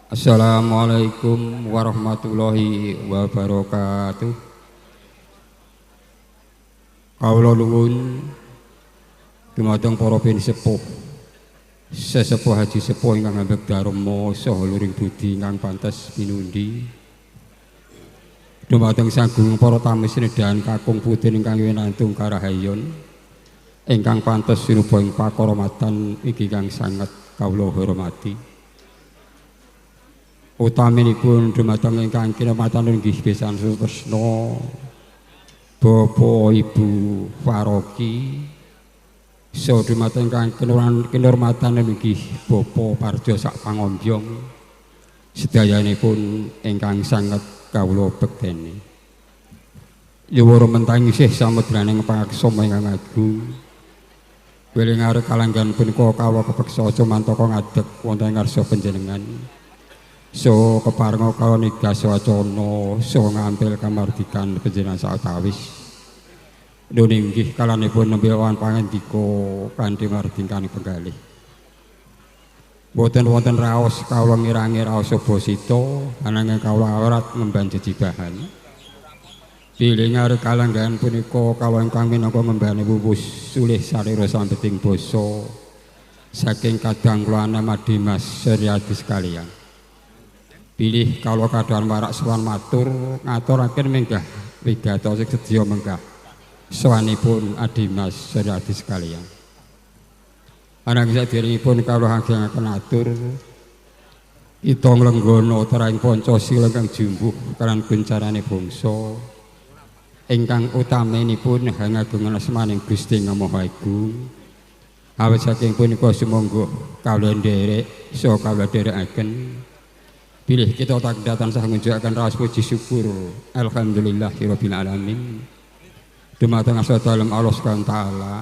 Assalamualaikum warahmatullahi wabarakatuh. Kawula nuwun dumateng para pinisepuh, sesepuh haji sepuh ingkang ngambek dharma saha luring budi ingkang pantes pinundi. Dumateng sagung para tamu sinedhan kakung putri ingkang winantung karahayon ingkang pantes sinuba ing pakaromatan iki kang sanget kawula hormati. Utaminipun dumateng ingkang kinurmatan inggih besan Sutresna Bapak Ibu Faroki, saha dumateng ingkang kinurmatan inggih Bapak Parjo sak pangombyong, sedayanipun ingkang sanget kawula bekteni. Nyuwun rumentang isih samudraning pangaksama ingkang agung. Weling arep kalanggan punika kawula kepeksa cumantaka ngadeg wonten ing ngarsa panjenengan. So keparenga kawula wacana so ngampil kamardikan panjenengan sawetawis. Nun inggih kalanipun nembe wan pangandika kanthi mardikani penggalih. Boten wonten raos kawula ngirangi raos basita ananging kawula awrat ngemban jejibahan. Bilih ngarep kalanggahan punika kawula ingkang minangka ngembane wuwus sulih sarira sambeting basa saking kadang kula Madimas Suryadi sekalian. Bilih kawula kadhawan warak sowan matur ngaturaken minggah wigatos sedya menggah sowanipun Adimas Suryadi sekalian. Ananging saderengipun kawula agengaken atur kita nglenggana teraing Pancasila ingkang jumbuh kalan kuncarane bangsa ingkang utaminipun hangagungan asmaning Gusti Ingkang Maha Agung. Awit saking punika sumangga kawula nderek saha kawula nderekaken bilih kita takdatan sah ngunjukaken raos puji syukur alhamdulillahirabbil alamin dumateng asa dalem Allah Subhanahu wa taala.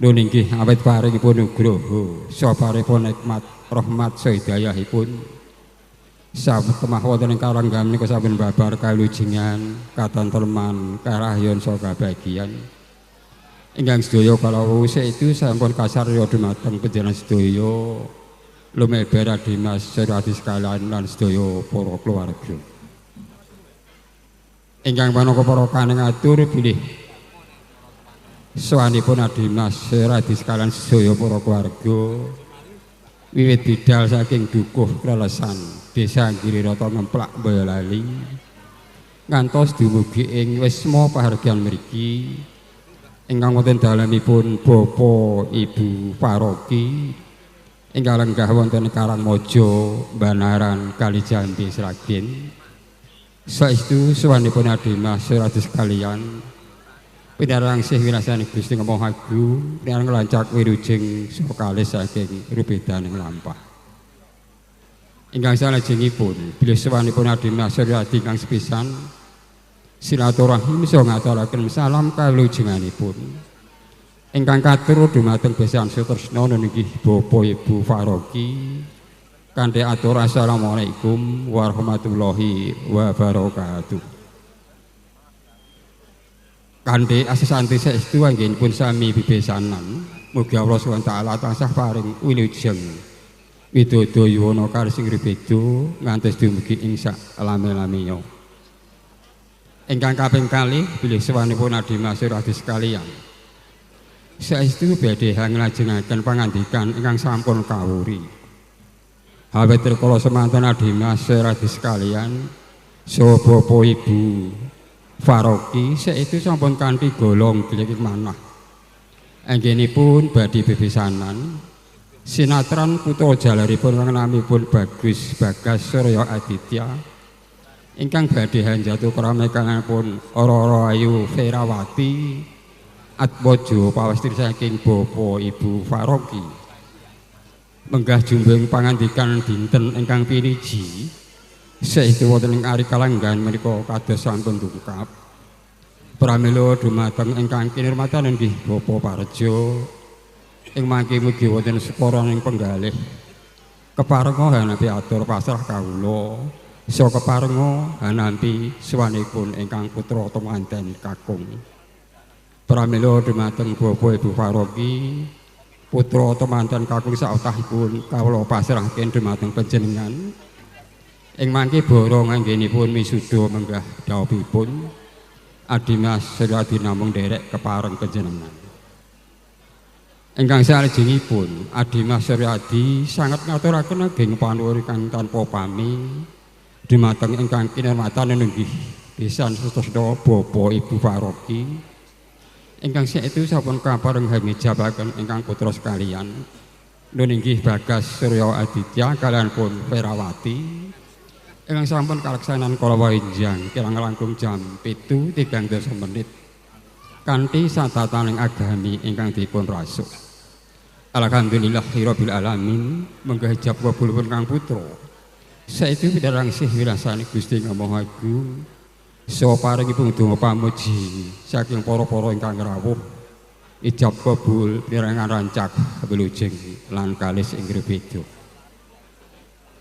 Nun inggih awit paringipun nugroho saha paripun nikmat rahmat saha hidayahipun satemah wonten ing karangga menika sampun babar kalujengan katentreman karahyon saha kabagian ingkang sedaya kala itu sampun kasarya dumateng panjenengan sedaya lumeber Adimas Suryadi sekalian lan sedaya para keluarga. Ingkang panaka para kaning atur bilih sowanipun Adimas Suryadi sekalian sedaya para keluarga wiwit bidal saking Dukuh Krelesan Desa Girirata Ngemplak Boyolali ngantos dumugi ing wisma pahargyan mriki ingkang wonten dalemipun Bapak Ibu Faroki ingkang lenggah wonten Karangmojo Banaran Kalijambe Sragen. Saestu sowanipun Adimas Suryadi sekalian pinarang sih winasane Gusti Maha Agung pinarang lancak wirujeng saha kalih saking rubedaning lampah. Ingkang salajengipun bilih sowanipun Adimas Suryadi ingkang sepisan silaturahim saha ngaturaken salam kalujenganipun. Ingkang katur dumateng besan Sutresna inggih Bapak Ibu Faroki kanthi atur assalamualaikum warahmatullahi wabarakatuh. Kanthi asesanti saestu anggenipun sami bebesanan mugi Allah Subhanahu wa taala tansah paring wilujeng widodo yuwana karsing ribeda ngantos dumugi ing sak lame-lamenya. Ingkang kaping kalih bilih sowanipun Adimas Suryadi sekalian saestu badhe nglajengaken pangandikan ingkang sampun kawuri. Awit rikala semanten Adimas Suryadi sekalian saha Bapak Ibu Faroki saestu sampun kanthi golong giling manah. Anggenipun badhe bebesanan sinatran putra jalaripun kang namipun Bagus Bagas Surya Aditya ingkang badhe hanjatu kramekanipun Rara Ayu Ferawati Atmojo pawestri saking Bapak Ibu Faroki menggah jumbeng pangandikan dinten ingkang piniji saestu wonten ing ari kalanggan menika kados sampun dungkap. Pramila dumateng ingkang kinurmatan inggih Bapak Parjo ing mangke mugi wonten separa ing penggalih keparenga hanampi atur pasrah kawula saha keparenga hanampi sowanipun ingkang putra temanten kakung. Pramila dumateng Bapak Ibu Faroki putra temanten kakung saotahipun kawula pasrahaken dumateng panjenengan. Ing mangke borong anggenipun misuda menggah dhawuhipun Adimas Suryadi namung nderek kepareng panjenengan. Ingkang salajengipun Adimas Suryadi sanget ngaturaken ageng panuwun kang tanpa pami dumateng ingkang kinurmatan nenggih pisan sesna Bapak Ibu Paroki ingkang saestu sampun kapareng hangijabaken ingkang putra sekalian nunggih Bagas Surya Aditya kalian pun Ferawati ingkang sampun kalaksanan kala wenjang kirang langkung jam 7.30 menit kanthi satataning agami ingkang dipun rasuk. Alhamdulillahirabbil alamin menggah ijab kabulipun kang putra. Saestu pidharangsih wirasane Gusti Ingkang Maha Agung saha paringipun donga pamuji saking para-para ingkang rawuh ijab kabul pirangan rancak wilujeng lan kalis ing beda.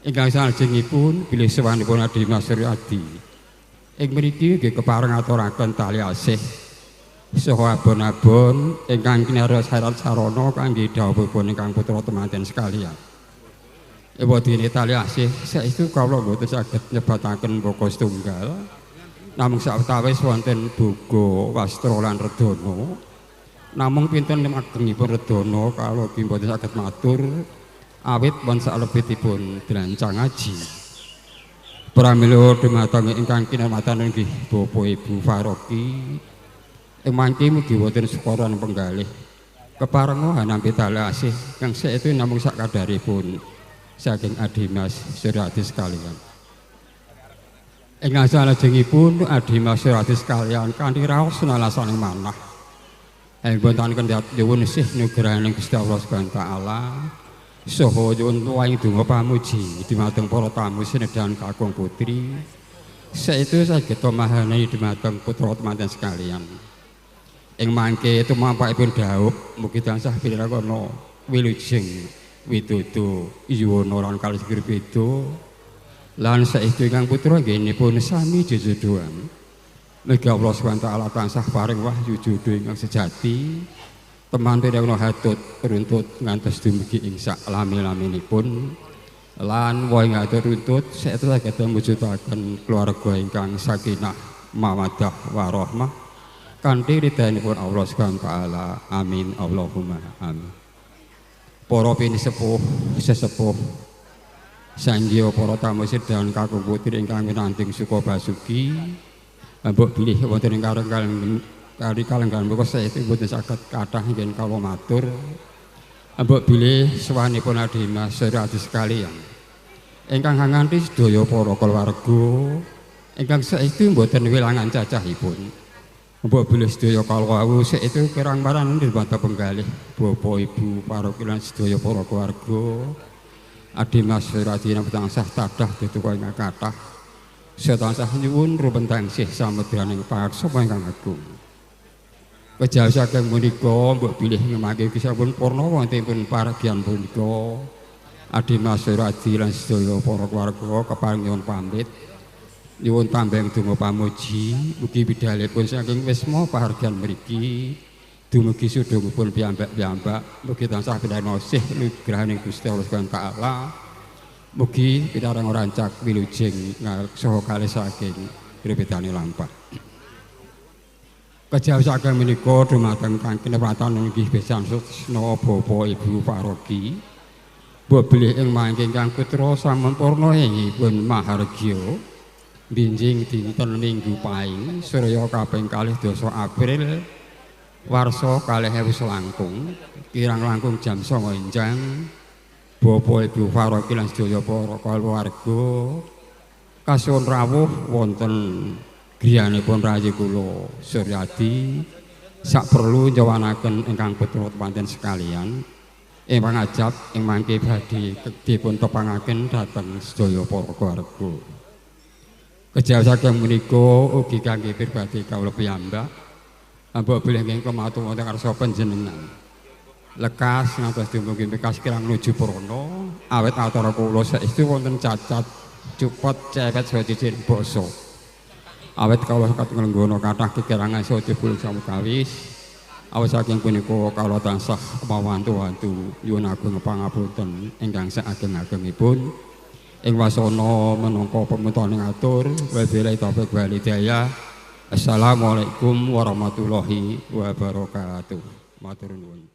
Ingkang salajengipun bilih sowanipun Adimas Suryadi ing mriki nggih kepareng aturaken tali asih saha abon-abon ingkang kinarya sarat sarana kangge dhawuhipun ingkang putra temanten sekalian. Ewadene tali asih saestu kawula mboten saged nyebataken baka setunggal namung sawetawis wonten boga wastra lan redana namung pinten agengipun redana kawula mboten saged matur awit wonten salebetipun drancang aji. Pramila dumateng ingkang kinurmatan inggih Bapak Ibu Faroki ing mangke mugi wonten sukaran penggalih keparenga hanampi tali asih kang saestu namung sakadaripun saking Adimas Suryadi sekalian. Ing salajengipun Adimas Suryadi sekalian kanthi raos nalasaning manah ing wonten kendhat nyuwun sih nugrahaning Gusti Allah Subhanahu wa taala saha nyuwun tuwuhing donga pamuji dumateng para tamu sinedhan kakung putri saestu saged mahanani dumateng putra temanten sekalian. Ing mangke tumampakipun dhaup mugi tansah pinarakana wilujeng widodo yuwana lan kalih beda lan saestu ingkang putra nggenipun sami jejodohan. Mugi Allah Subhanahu wa taala tansah paring wahyu jodoh ingkang sejati temanten ana hatut runtut ngantos dumugi ing sak lami-laminipun lan woh ing hatut runtut saestu saged mujudaken keluarga ingkang sakinah mawaddah warahmah kanthi ridhanipun Allah Subhanahu wa taala. Amin Allahumma amin. Para pinisepuh sesepuh sangya para tamu sedhan kakung putri ingkang winanting suka basuki mbok bilih wonten ing kali kalenggan muka saestu mboten saged kathah ingkang kawula matur. Mbok bilih sowanipun Adimas Suryadi sekalian ingkang nganti sedaya para keluarga ingkang saestu mboten wilangan cacahipun. Mbok bilih sedaya kawula saestu kirang maran nirmata penggalih Bapak Ibu paroki lan sedaya para keluarga Adimas Suryadi tansah tadah detuka ingkang kathah saha tansah nyuwun rumpentangsih samudraning pangaksa ingkang agung. Kejawi saking punika mbok bilih ngemake sampun purna wontenipun pargian punika Adimas Suryadi lan sedaya para keluarga kepareng nyuwun pamit nyuwun tambeng donga pamuji mugi bidalipun saking wisma pahargyan mriki dumugi sudungipun piyambak-piyambak mugi tansah pinareng sih nugrahaning Gusti Allah Subhanahu wa taala mugi pinareng rancak wilujeng saha kalih saking grepetane lampah. Kejawi saking menika dumateng kang kinurmatan inggih besan sesna Bapak Ibu Paroki mbok bilih ing mangke ingkang putra sampun purna ingipun mahargya binjing dinten Minggu Paing surya kaping 12 April warsa 2000 langkung kirang langkung jam 09.00 enjang Bapak Ibu Paroki lan sedaya para keluarga kasuwun rawuh wonten griyanipun rayi kula Suryadi sak perlu nyowanaken ingkang putra temanten sekalian ing pangajap ing mangke badhe dipun tepangaken dhateng sedaya para keluarga. Kejawi saking punika ugi kangge pribadi kawula piyambak mbok bilih nggih kula matur wonten karsa panjenengan lekas ngantos dumugi bekas kirang nuju prana awit acara kula saestu wonten cacat cupot cewet saha cicir basa awit kawula sakat nglenggono kathah kekirangan saha jebul samukawis awit saking punika kawula tansah mawantu-wantu nyuwun agung pangapunten ingkang saageng-agengipun. Ing wasana menangka pemutaning atur wabillahi taufik wal hidayah. Assalamualaikum warahmatullahi wabarakatuh. Matur nuwun.